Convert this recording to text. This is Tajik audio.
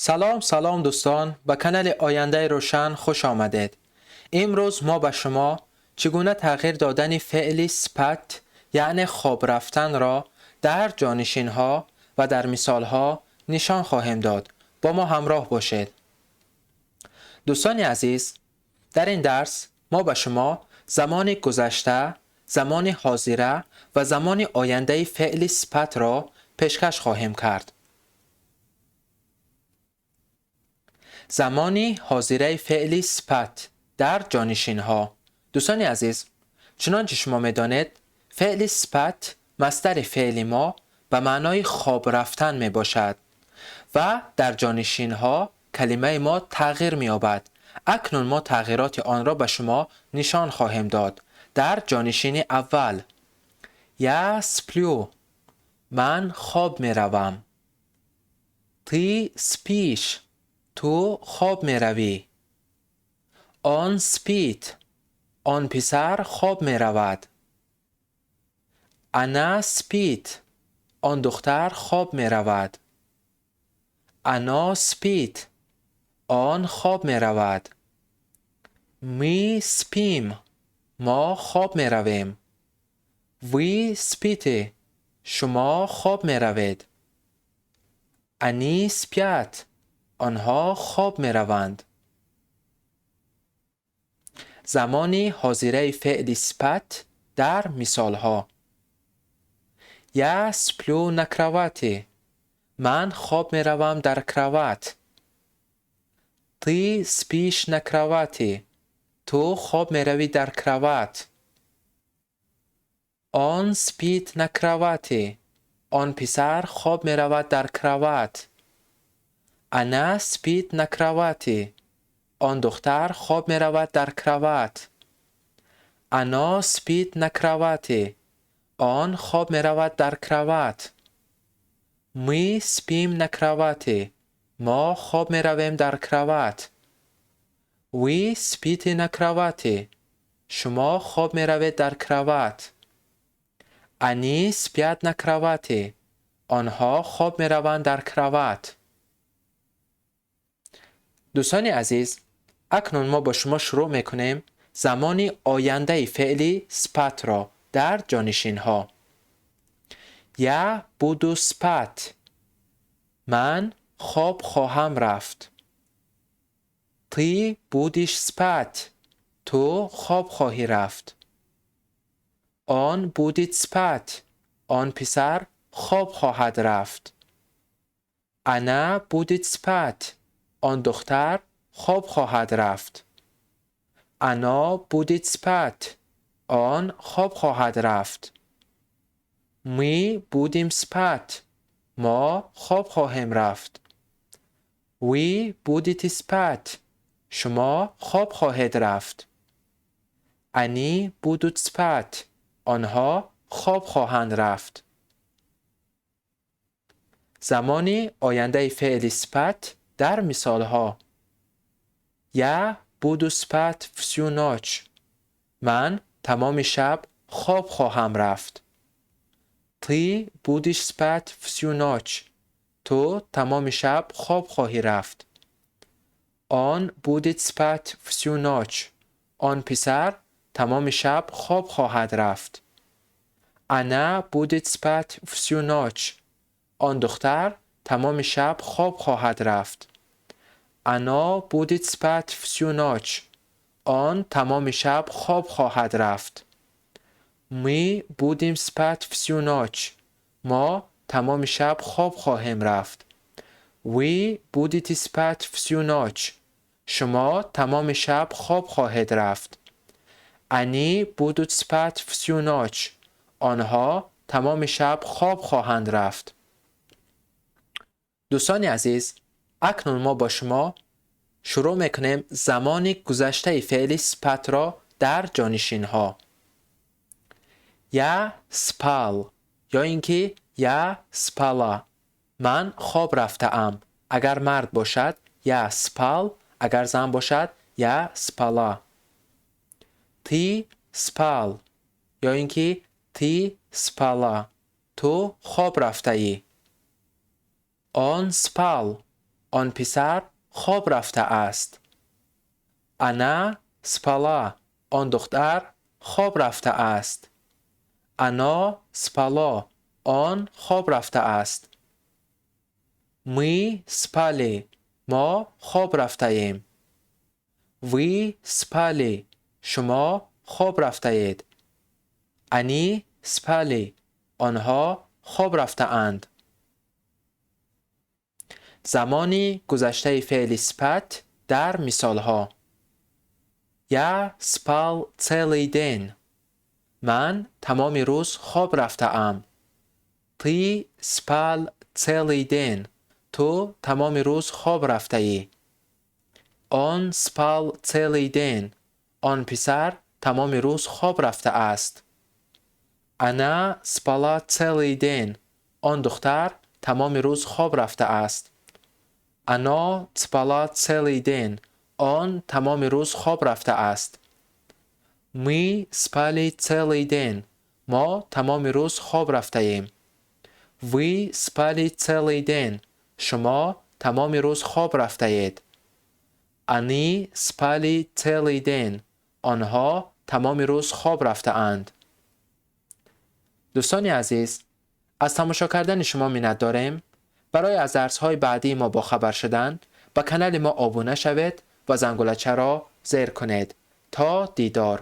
Салом, салом, дӯстон, ба канали Ояндаи Рӯшан хуш омадед. Имрӯз мо ба шумо чӣ гуна тағйир додани феъли спать, яъне хоб рафтанро дар ҷонишинҳо ва дар мисолҳо нишон хоҳем дод. Бо мо ҳамроҳ бошед. Дӯстони азиз, дар ин дарс мо ба шумо замони гузашта, замони ҳозира ва замони ояндаи феъли спать-ро пешкаш хоҳем кард. Замони ҳозираи феъли спать дар ҷонишинҳо. Дӯстони азиз, чунончи шумо медонед, феъли спать, масдари феъли мо, ба маънои хоб рафтан мебошад ва дар ҷонишинҳо калимаи мо тағйир меёбад. Акнун мо тағйироти онро ба шумо нишон хоҳем дод. Дар ҷонишини аввал: Я сплю, ман хоб меравам. Ты спишь, ту хоб меравӣ. Он спит, он писар хоб меравад. Она спит, он духтар хоб меравад. Оно спит, он хоб меравад. Мы спим, мо хоб меравем. Вы спите, шумо хоб меравед. Они спят, онҳо хоб мераванд. Замони ҳозираи феъли спать дар мисолҳо: Я сплю на кровати, ман хоб меравам дар кровать. Ты спишь на кровати, ту хоб меравӣ дар кровать. Он спит на кровати, он писар хоб меравад дар кровать. Она спит на кровати, он духтар хоб меравад дар кровать. Оно спит на кровати, он хоб меравад дар кровать. Мы спим на кровати, мо хоб меравем дар кровать. Вы спите на кровати, шумо хоб меравед дар кровать. Они спят на кровати, онҳо хоб мераванд дар кровать. Дӯстони азиз, акнун мо бо шумо шурӯъ мекунем замони ояндаи феъли спать-ро дар ҷонишинҳо. Я буду спать, ман хоб хоҳам рафт. Ты будешь спать, ту хоб хоҳӣ рафт. Он будет спать, он писар хоб хоҳад рафт. Она будет спать, он духтар хоб хоҳад рафт. Оно будет спать, он хоб хоҳад рафт. Мы будем спать, мо хоб хоҳем рафт. Вы будете спать, шумо хоб хоҳед рафт. Они будут спать, онҳо хоб хоҳанд рафт. Замони ояндаи феъли спать дар мисолҳо: Я буду спать всю ночь, ман тамоми шаб хоб хоҳам рафт. Ты будешь спать всю ночь, ту тамоми шаб хоб хоҳӣ рафт. Он будет спать всю ночь, он писар тамоми шаб хоб хоҳад рафт. Она будет спать всю ночь, он духтар тамоми шаб хоб хоҳад рафт. Оно будет спать всю ночь, он тамоми шаб хоб хоҳад рафт. Мы будем спать всю ночь, мо тамоми шаб хоб хоҳем рафт. Вы будете спать всю ночь, шумо тамоми шаб хоб хоҳед рафт. Они будут спать всю ночь, онҳо тамоми шаб хоб хоҳанд рафт. Дӯстони азиз, акнун мо бо шумо шурӯъ мекунем замони гузаштаи феъли спать-ро дар ҷонишинҳо. Я спал ё ин ки я спала, ман хоб рафтаам. Агар мард бошад, я спал, агар зан бошад, я спала. Ты спал ё ин ки ты спала, ту хоб рафтаӣ. Он спал. Он писар хоб рафтааст. Она спала. Он духтар хоб рафтааст. Оно спало. Он хоб рафтааст. Мы спали. Мо хоб рафтаем. Вы спали. Шумо хоб рафтаед. Они спали. Онҳо хоб рафтаанд. Замони гузаштаи феъли спать дар мисолҳо: Я спал целый день. Ман тамоми рӯз хоб рафтаам. Ты спал целый день. Ту тамоми рӯз хоб рафтаӣ. Он спал целый день. Он писар тамоми рӯз хоб рафтааст. Она спала целый день. Он духтар тамоми рӯз хоб рафтааст. Оно спало целый день. Он тамоми рӯз хоб рафтааст. Мы спали целый день. Мо тамоми рӯз хоб рафтаем. Вы спали целый день. Шумо тамоми рӯз хоб рафтаед. Они спали целый день. Онҳо тамоми рӯз хоб рафтаанд. Дӯстони азиз, аз тамошо кардани шумо миннат дорем. Барои аз дарсҳои баъдии мо бохабар шудан ба канали мо обуна шавед ва зангулачаро зер кунед. То дидор.